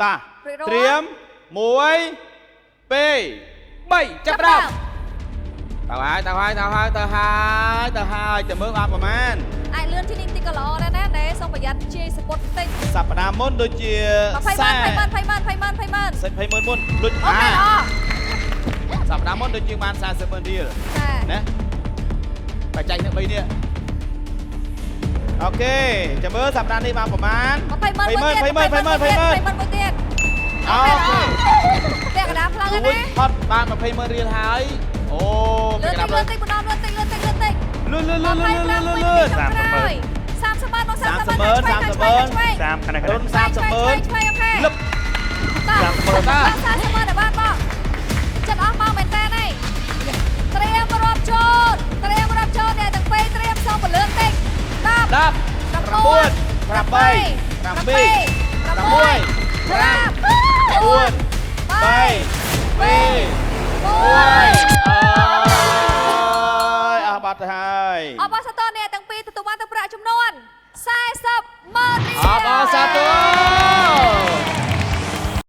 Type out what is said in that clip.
តា រួចរាល់ ត្រៀម1 2 3ចាប់ផ្ដើមទៅហើយទៅហើយទៅហើយទៅហើយទៅហើយទៅមើលបានប្រហែល អាចលឿនជាងនេះបន្តិចក៏ល្អដែរណាណែសូមប្រយ័ត្នជាយសពុតបន្តិច សប្តាហ៍មុនដូចជា 20ម៉ឺន20ម៉ឺន20ម៉ឺន20ម៉ឺន20ម៉ឺន សិ20ម៉ឺនមុនលុច អូខេល្អ សប្តាហ៍មុនដូចជាបាន40ម៉ឺនរៀល ចា ណាបច្ចេកនេះ3នេះអូខេចាំមើលសប្តាហ៍នេះបានប្រហែល 20ម៉ឺន 20ម៉ឺន20ម៉ឺន20ម៉ឺន20ម៉ឺន 20ម៉ឺនមួយទៀត អូខេ ពាក់កណ្ដាលផ្លូវ រួ ណា ចផុតបាន20ម៉ឺនរៀលហើយអូ លឿនតិចលឿនតិចបណ្ដំលឿនតិចលឿនតិចលឿនតិច លឿនលឿនលឿនលឿនលឿនលឿន 30ម៉ឺន30ម៉ឺនមក30ម៉ឺន 30ម៉ឺន 30ខាងនេះ រុន30ម៉ឺន ឆ្វេងអូខេ លឹប តា 30ម៉ឺនតា 30ម៉ឺនដល់បានបងចិត្តអស់មកមែនតើនេះត្រៀមរាប់ចូលត្រៀមរាប់ចូលអ្នកទាំងពីរត្រៀមសូមពលឿនតិច10 10 9 8 7 6 5 4 3 2 1អើយអស់បាត់ទៅហើយ អបអរសាទរអ្នកទាំងពីរទទួលបានទឹកប្រាក់ចំនួន40ម៉ឺនរៀល អបអរសាទរ។